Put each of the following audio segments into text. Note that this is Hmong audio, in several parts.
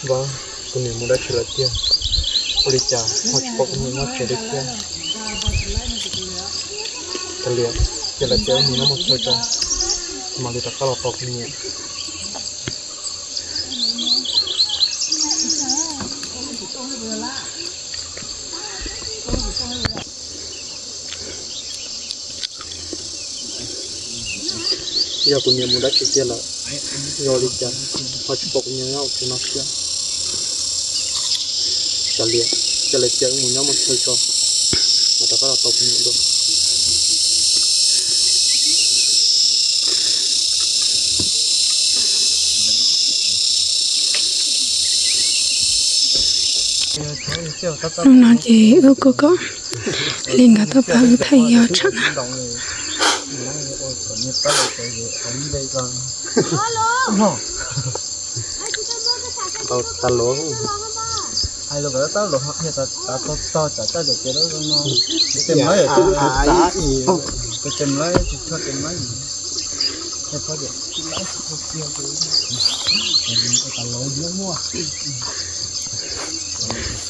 Vaj, kuv niam mus dab tsi lawm tiag? Ua li cas ho tsis pom kuv niam nyob tsev li thiab? Kav liam, cia lawv tias wb mus nyob Muaj Chaw tso, mam li rov qab los tos kuv niam. Yog kuv niam mus dab tsi tiag lawm, yog li cas ho tsis pom kuv niam nyob tsev no thiab? Kav liam, cia lawv tias wb mus nyob Muaj Chaw tso, mam rov qab los tos kuv niam dua. Hnub no ces wb kuj kom Hli nkawd tuaj pab wb thaij yog tsham na. Tau tas los.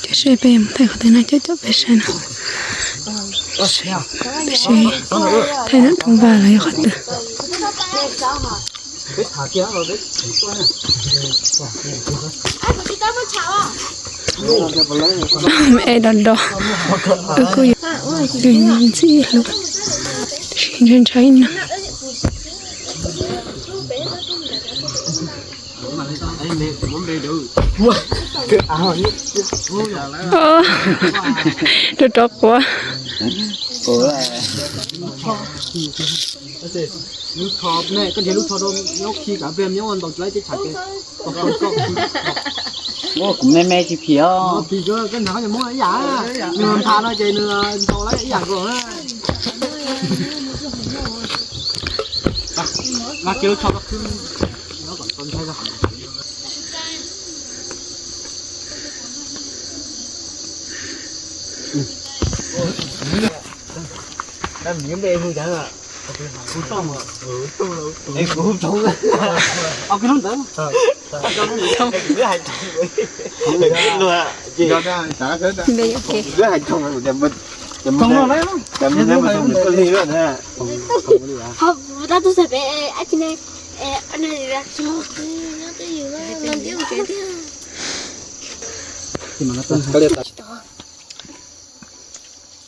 Ces saib peb mus thaij qhov twg na, cov cov peb saib na. Peb saib thaij nram rooj vag los yog qhov twg. Es do do, wb kuj yuav ntxim hlub, ntshai ntshai no. Rau rov quav. Kuv me me tsis phim os.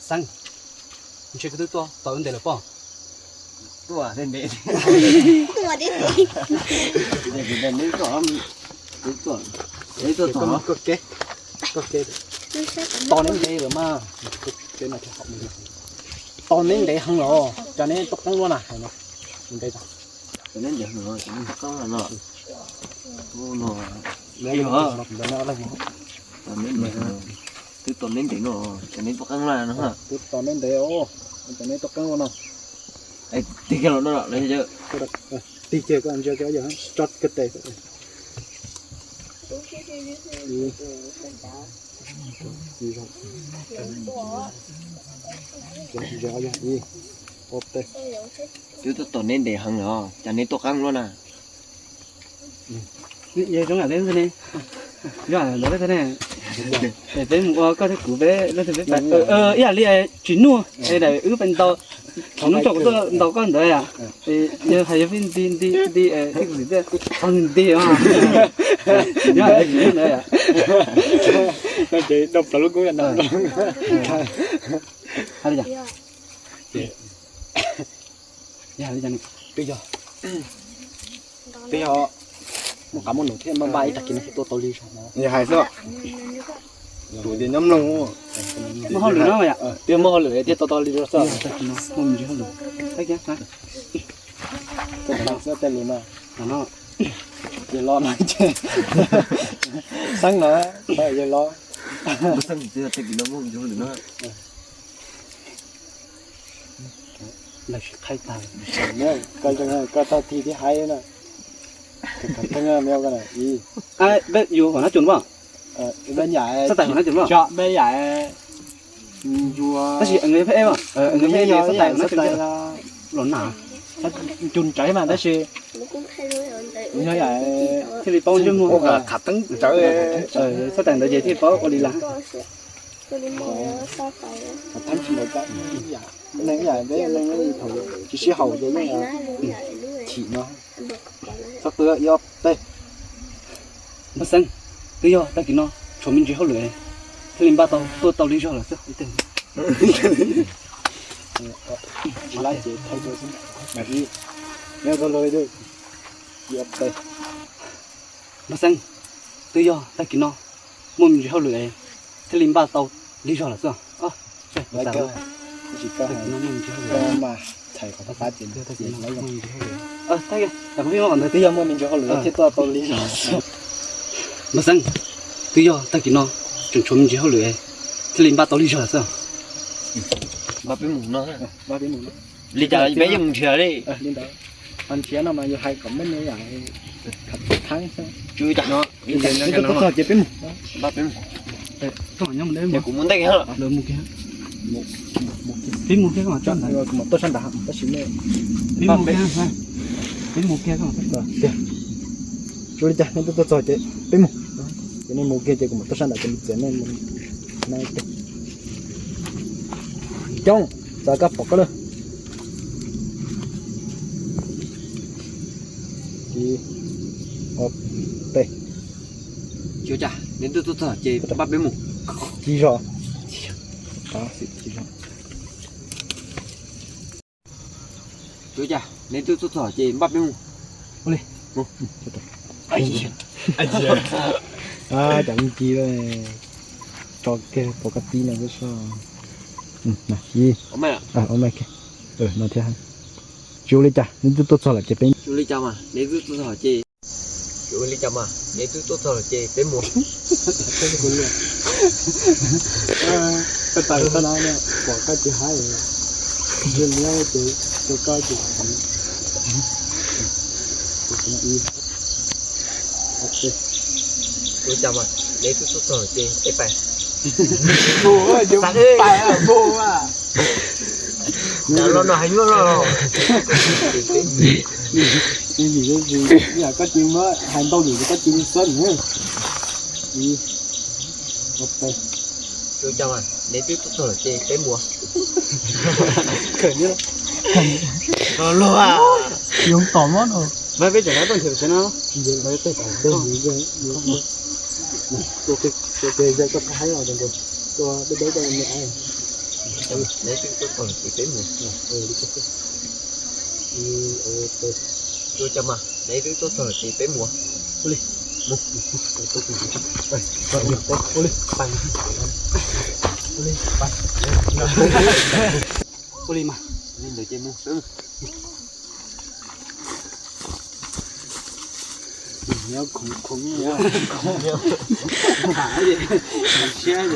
Xeeb, ntshe koj twb tuaj tau wb ntev lawm pob? Tos neb ntev lawm mas. Tos neb ntev heev los cas neb tuaj qeeb luaj na? Ntev. Twb tos neb ntev no, cas neb tuaj qeeb luaj no. Twb tos neb ntev os, cas neb tuaj qeeb luaj no. Tig kiag los no, tig kiag koj ntsia koj yog tso koj tes. Twb tuaj tos neb ntev heev los cas neb tuaj qeeb luaj na. Yog zoo yam li ne, yog lawv ne, es peb mus ua koj thiab kuv peb leej twg peb ib yam li tsis nuaj es daim wb pes ntau, tsis nuaj tso kuv tuaj ntaus koj ntawd yom. Yog hais yog peb nti nti nti ib kuv xim tiaj txog nti os. Yog tsis nuaj ntawd yom. Hais li cas? Yog hais li cas ne? Twb yog, twb yog muaj qab muaj num thiab npaj npaj ib tag kis no thiaj tua tau li zog no. Yog hais xwb. Tus tias nyob mloog. Muaj hauj lwm no yom. Twb muaj hauj lwm thiaj tua tau li zog xwb. Tag kis no muaj me ntsis hauj lwm. Xwb tej lus no. Yawg los no ces Xeeb na, yawg los. Koj tag kis thiab hais na. Peb yus hauv nab tsuas npaj. Peb yam, tab sis nws pheej ev, nws pheej ev xab tais hauv nab tsuas npaj. Los na, cug ntsawv mas tab sis yog yam thiaj li paub ntsej muag. Qhav teeb ntsawv, txhob tawm ntawd ces thiaj paub ua li lawm. Tsis sib haum ces yeej chim no. Txhob qw ib ob teg. Npawg Xeeb, twb yog tag kis no tshuav me ntsis hauj lwm thiaj li npaj tau tuaj tau li zog lawm xwb. Npawg Xeeb, twb yog tag kis no muaj me ntsis hauj lwm thiaj li npaj tau li zog lawm xwb. Twb yog muaj me ntsis hauj lwm thiaj tuaj tau li zog xwb. Npawg Xeeb, twb yog tag kis no tseem tshuav me ntsis hauj lwm thiaj li npaj tau li zog lawm xwb. Li cas peb yeej mus nrhiav li. Ho nrhiav no mas yus hais kom meej ne yom. Thaib xwb. Twb tag no, twb txog ces peb mus. Kuv mus ntej kiag. Peb mus kiag, kuv mam tuaj sab nrad tab sis nej, peb mus kiag, peb mus kiag. Tsis ua li cas, nej twb tuaj txog ces peb mus. Ces nej mus kiag ces kuv mam tuaj sab nrad ces mus txiav nej mus na. Coob, txav kab pom koj lawm. Ib, ob, peb. Tsis ua cas, neb twb tuaj txog ces npaj peb mus. Ci zog. Ci zog. Tsis ua cas, neb twb tuaj txog ces npaj peb mus. Ua li. Cas me ci tso kiag pom koj tib no xwb. Ib, ua mai kiag. No thiab. Tsis ua li cas, neb twb tuaj txog lawm ces peb. Tsis ua li cas mas, neb twb tuaj txog lawm ces peb mus. Koj tas koj no pom koj tsis haib, liab ces rau koj ces. Tsis ua cas mas, neb twb tuaj txog lawm ces peb pais. Los no hais nyuaj los. Koj tsis muab hais ntau lwm koj tsis li xwb. Ib, ob, peb. Tsis ua cas mas, neb twb tuaj txog lawm ces peb mus. Los luag. Yoov tom mob no. Mas peb tseem tuaj nrhiav tsev no. Neb twb tuaj txog lawm ces peb mus. Tsis ua cas mas, neb twb tuaj txog lawm ces peb mus. Ua li. Mus. Ua li. Ua li mas, li ntawd ces mus xwb. Nyob khoov khoov, siab.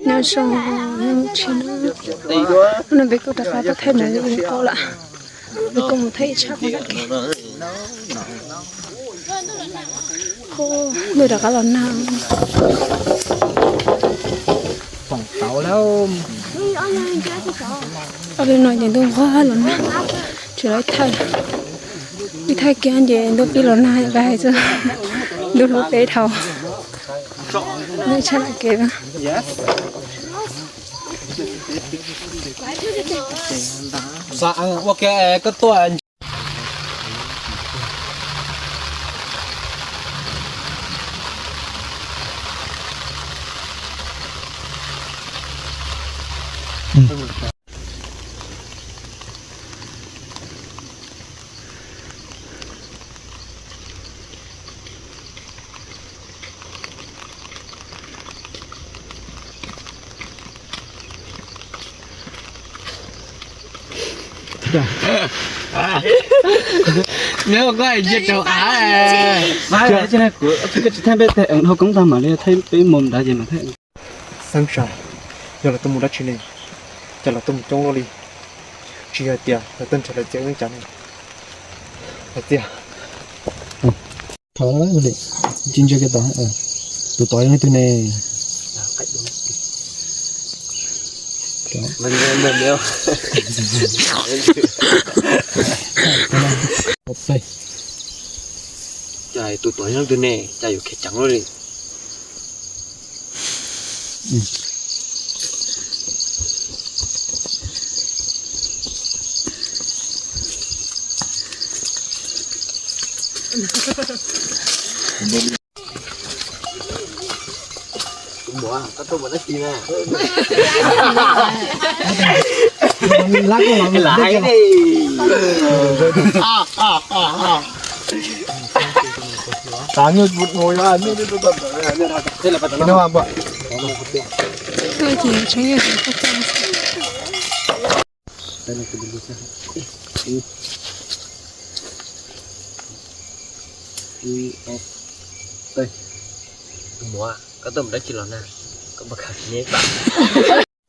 Nyob zoo, hnub no peb kuj rov qab tuaj thaij mus li qub lawm. Peb kuj mus thaij ib tshab qub lawm. Kuj ntuj rov qab los nag. Ob peb no ces ntuj nquag los nag, tsis los ib thaij. Ib thaij kiag ces ntuj pib los nag, peb hais xwb, ntuj hlub peb dhau. Ntuj tshaj lawm kev. Xav ua ke koj tuaj. Nyob koj hais ntsia rau av. Kuv tsis thaij peb thaij hauv koob tag mam li thaij peb mus nrad ces mam thaij. Xeeb Sai, yog lawv tuaj mus dab tsi ne? Cas lawv tuaj mus coob luaj li? Tsis yog tias lawv tuaj nrhiav lawv txiv wb cas ne? Lawv txiv, tsis ntsia kiag tod, tus tod yog leej twg ne? Cas tus tuam nyob twg ne, cas yuav khiav ceev luaj li. Tus muam, koj tuaj mus dab tsi na? Laiv li. Tav nyuj mus yog nyuj twb tuaj tawm. Tuaj ces tsheb yog tsis tuaj txog. Tus muam, koj tuaj mus dab tsi los na? Koj puas khav neb pam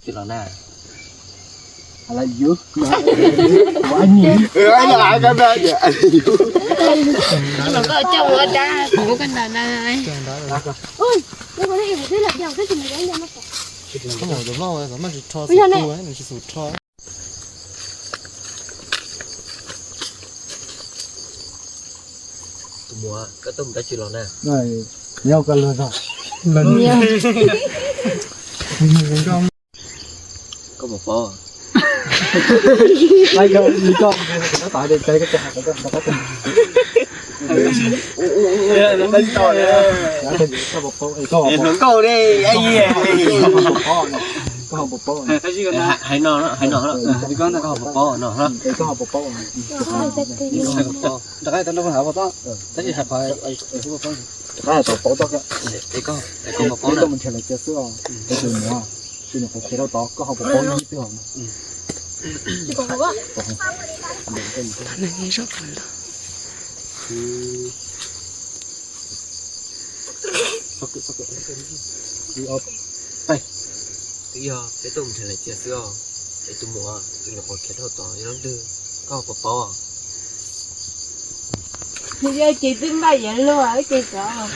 tsi los na? I love you. Koj coj ua dab kuv koj ntawd na. Tus muam, koj tuaj mus dab tsi los na? Nyob koj luag zog. Koj puas paub? Hluas nkauj li, hais no, hais no, koj puas paub no? Rov qab tau nrog hav puas tau, tab sis hav qhov, rov qab tau paub tau, es koj puas paub na? Tus muam, tus nyuam qhuav khiav rau tod, koj ho puas paub ib twg os? Twb yog peb tuaj mus nrhiav lawv cia xwb os. Es tus muam, tus nyuam qhuav khiav dhau tod yog leej twg, koj ho puas paub? Yog ces twb npaj yuav luag ces cov.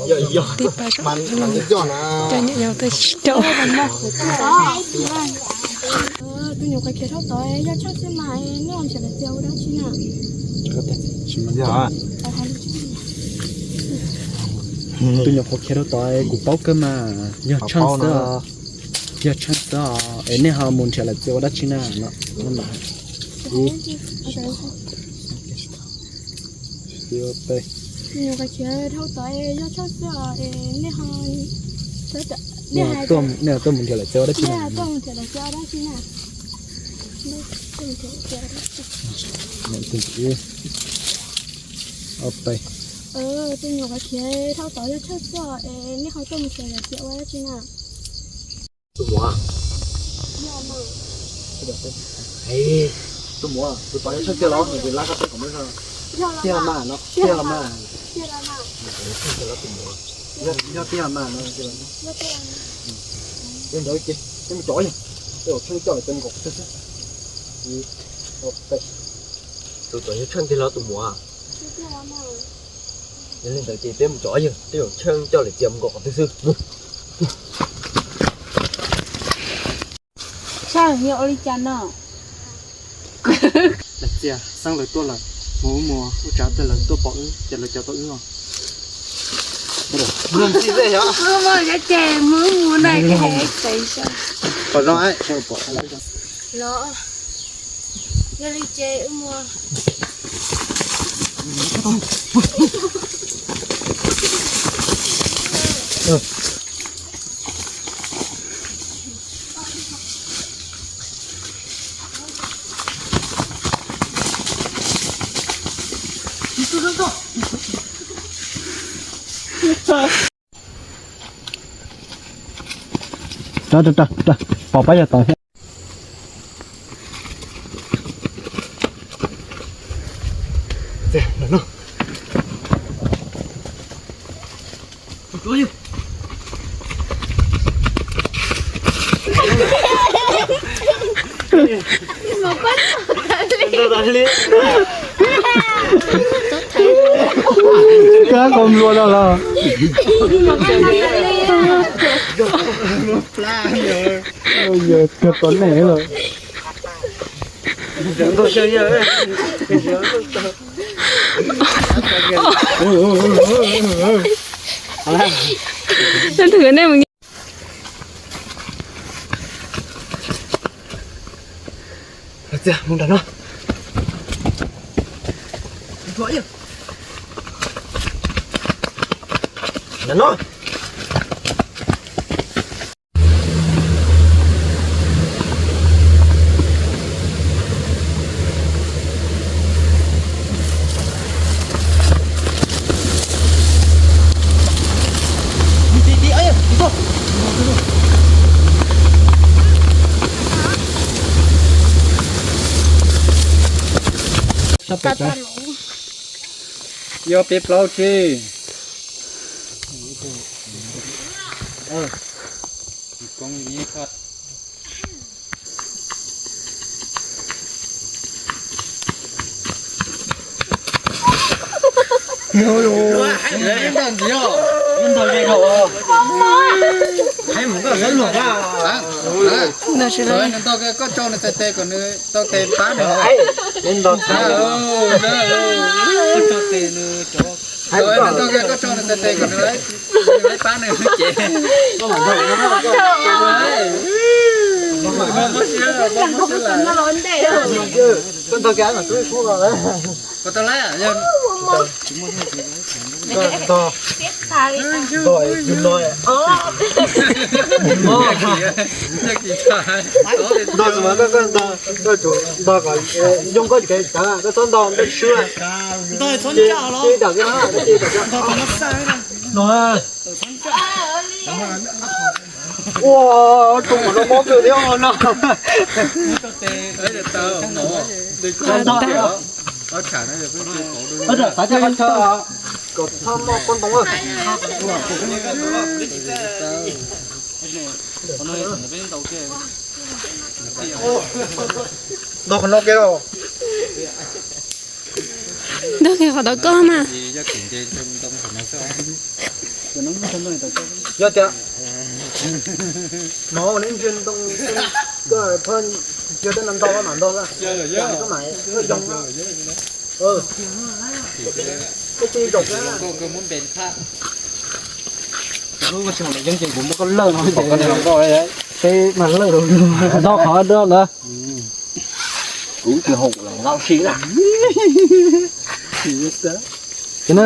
Yog, yog. Cov nyuam yaus twb tsis tau. Tus nyuam qhuav khiav dhau tod yog Tshaj xwb mas, nej nrhiav lawv cia ua dab tsi na? Tus nyuam qhuav khiav dhau tod kuv paub kawg mas, yog Tshaj xwb os. Yog Tshaj xwb os, es nej ho mus nrhiav lawv cia ua dab tsi na? Tus nyuam qhuav khiav dhau tod yog Tshaj xwb os, es nej ho, nej tuaj mus nrhiav lawv cia ua dab tsi na? Tus nyuam qhuav khiav dhau tod yog Tshaj xwb os, es nej ho tuaj mus nrhiav lawv cia ua dab tsi na? Tus muam, tus muam, tus tod yog Tshaj tiag los nws lab koj teb kom muab zog. Tiag mas no, tiag los mas. Yog tiag mas no. Li ntawd ces peb mus tso yog, peb yuav Tsheej coj lawv cia mus nkaum qhov twg xwb. Tus tod yog Tsheej tiag los tus muam? Yog li ntawd ces peb mus tso yog, peb yuav Tsheej coj lawv cia mus nkaum qhov twg xwb. Saib yog ua li cas no. Daim txiaj xeeb lawv tuaj lawm, mus ua mus ua tsav tias lawv tuaj pom wb ces lawv cov tau wb os. Mus ces mus ua na, los yog li ces wb mus. Pom pab yog tod thiab. Kab qau nplua no los. Yog cog tom nej lawm. Leej twg nej mus. Txias mus nram no. Nram no. Yog peb plaub tsi. Nws tsis nws ntaug koj tso nws txhais tes kom nws tau tes pab nws. Koj tso tes nws, nws ntaug koj tso nws txhais tes kom nws, nws pab nws ces. Koj ntaug kiag mas tub ib kub los lawm. Koj tau lawm yog. Koj ntog, ntog yus no. Ntog xwb mas koj, koj ntog, koj tsum ntog kom yoo koj tsev tawv, koj txhob ntog ntog swb. Ces dam kiag, ces dam kiag. No. Ua, tsoo mas no mob kawg thiab no. Ntog, ntog, xav coj qhov chaw kom txhob mob pob ntoo. Ntog qhov no ke. Ntog kiag qhov tau koj mas. Yog tias no ua ntsia ntoo, koj cia tej no ntog mam ntog, koj mam zoo. Koj cia zaum kiag. Kuv tsis hais yeeb ces kuv muab koj lawj no ces peb mas lawj rau ntog qhov do lawm. Kuv tsis haum los lau si na. Ces na.